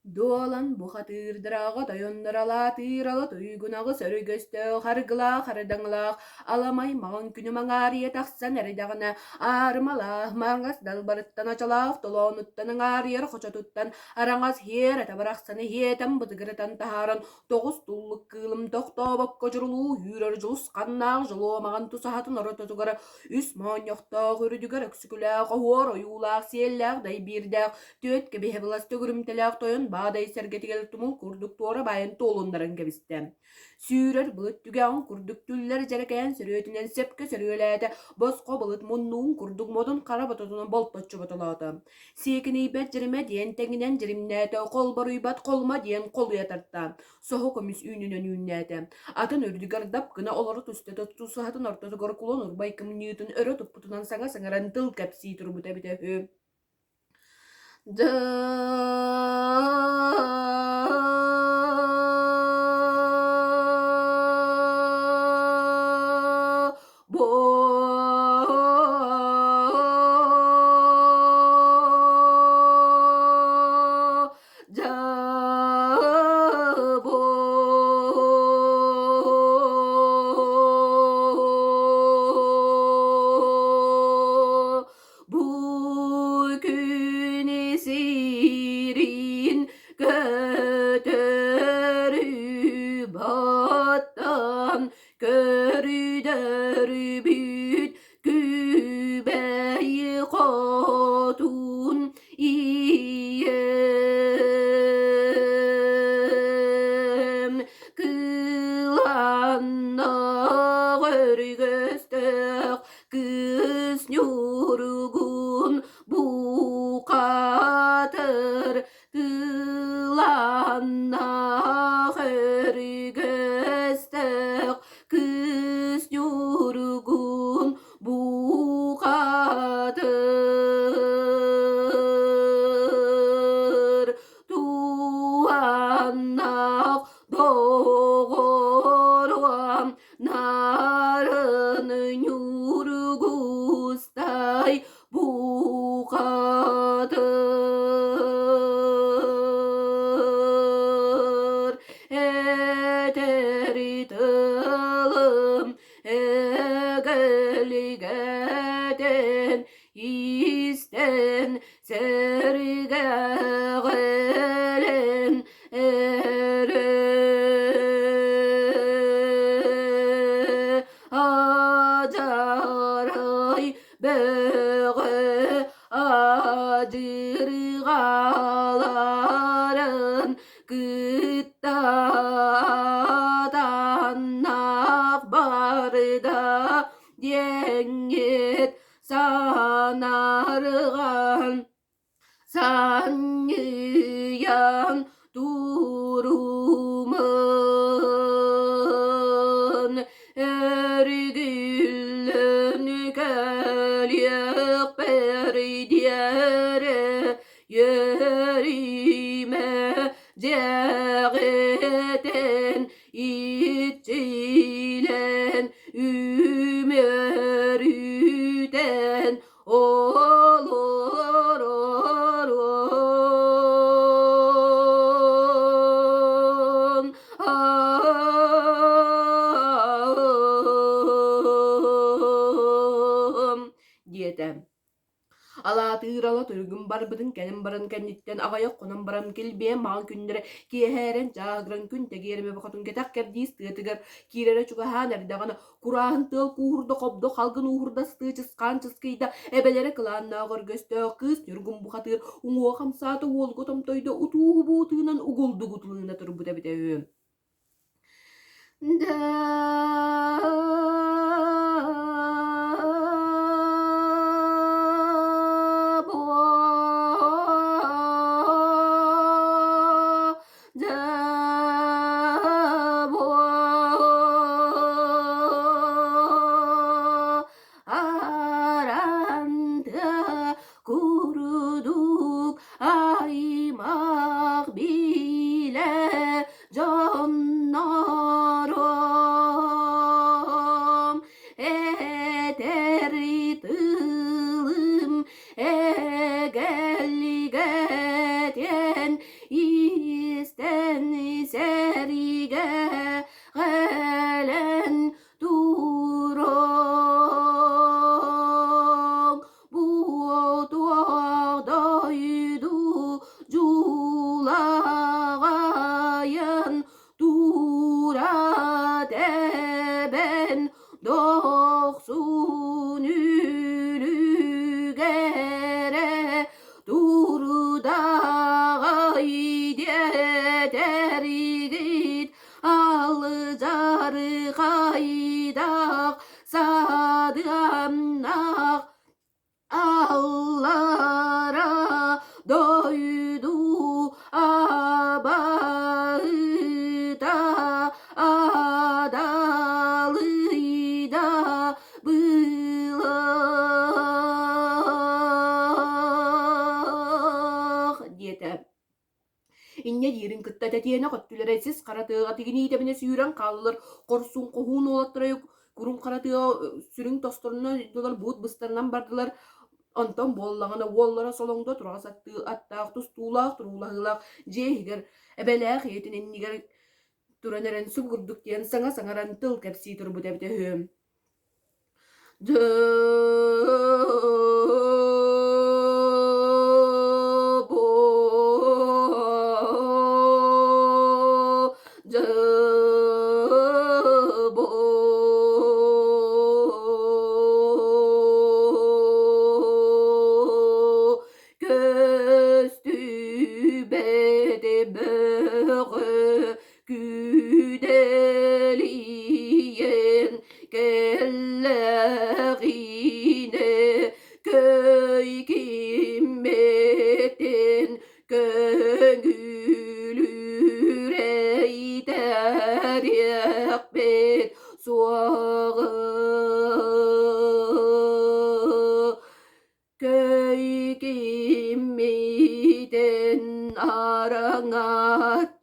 Дуолан бухатыырдарааҕа тойонноралаатыырала туйгунаҕы сөрүгөстөөх аргылаах ардаҥалаах аламай маҕан күнүм аҥаарыйа тахсан эрэйдэҕинэ аарымалаах маҥас далбарыттан ачалаах толоонуттан аҥаарыйар хочотуттан араҥас һиэрэтэ барахсаны һиэтэн бытыгырытан таһааран тоҕус туллук кыылым тохтообокко дьурулуу үүрэр дьулусханнаах дьолуомаҕын тусаһатын орототугар үс моонньохтоох үрдүгэр өксүкүлээх оһуор ойуулаах сиэллээх дайбиирдээх түөрт кэбиһэ былас төгүрүмтэлээх тойон баадай сэргэтигэр тумул курдук туора баайан туолуннаран кэбистэ. Сүүрэр былыт түгэҕин курдук түллэр дьэрэкээн сөрүөтүнэн сөпкө сөрүөлээтэ, босхо былыт муннуун курдук модун хара бототунан болточчу ботолоото. Сиэкинийбэт дьиримэ диэн тэҥинэн дьиримнээтэ, холборуйбат холума диэн холуйа тарта, соһо көмүс үүнүнэн үүннээтэ. Атын үрдүгэр дап гына олоро түстэ, тусаһатын ортотугар кулун урбай кымньыытын өрө туппутунан саҥа саҥаран тыл кэпсии турбута эбитэ үһү. Бу күн сирин көтөрү баттан көрдөрбүт күбэй хотун ийэм кыланнаах өргөстөөх Кыыс ньургун бухатыр кылааннаах өрүгөстөөх кыыс ньургун бухатыр туһаннаах доҕоруом Нарын ньургустай бухатыр этери тылым эгэлигэтин истэн сэргэҕэлэн эрэ адьарай бөҕө адьырҕаларын кытта атаннаах барда диэҥҥит санаарҕаан Санньыйан турумун эргиллэн кэлиэхпэр диэри үөрүмэ дьиэҕитин иччилэн үмүөрүтэн Олоророн диэтэ. Алаатыырала туйгун барбытын кэлин баран кэнниттэн аҕыйах хонон баран килбиэн маҕан күннэрэ киэһээрэн чааһыгыран күн тэгиэрэмэ бохотун кэтэх кэрдиис тыатыгар киирэрэ чугаһаан эрдэҕинэ Курааһын тыал кууһурда хобдо халгын ууһурда сытыы чысхаан чыскыйда эбэлэрэ кылааннаах өргөстөөх кыыс ньургун бухатыыр уҥуох хамсаата уолга томтойдо утууһубуу тыынан угулдук утулуна турбут эбитэ үһү Курдук аймах билэ дьоннорум этэр тылым эгэлгэтин. Инньэ диирин кытта тэтиэнэх өттүлэрэ сис хара тыаҕа тигиниитэбинэ сүүрэн хааллылар, хорсун хоһуун уолаттара курун хара тыаҕа сүрүн тосторунан дылар буут быстарынан бардылар. Онтон буоллаҕына уоллара солоҥдо тураҕас аттаах, тустуулаах, туруулаһыылаах дьиэ иһигэр эбэлээх ийэтин иннигэр туран эрэн субу курдук диэн саҥа саҥаран тыл кэпсии турбут эбитэ үһү. Көстүбэт бөҕө Күдэлийэн кэллэҕинэ көй киммэтин көҥүлүрэйтэриэхпит суоҕа. Көй киммитин араҥаччылыыр.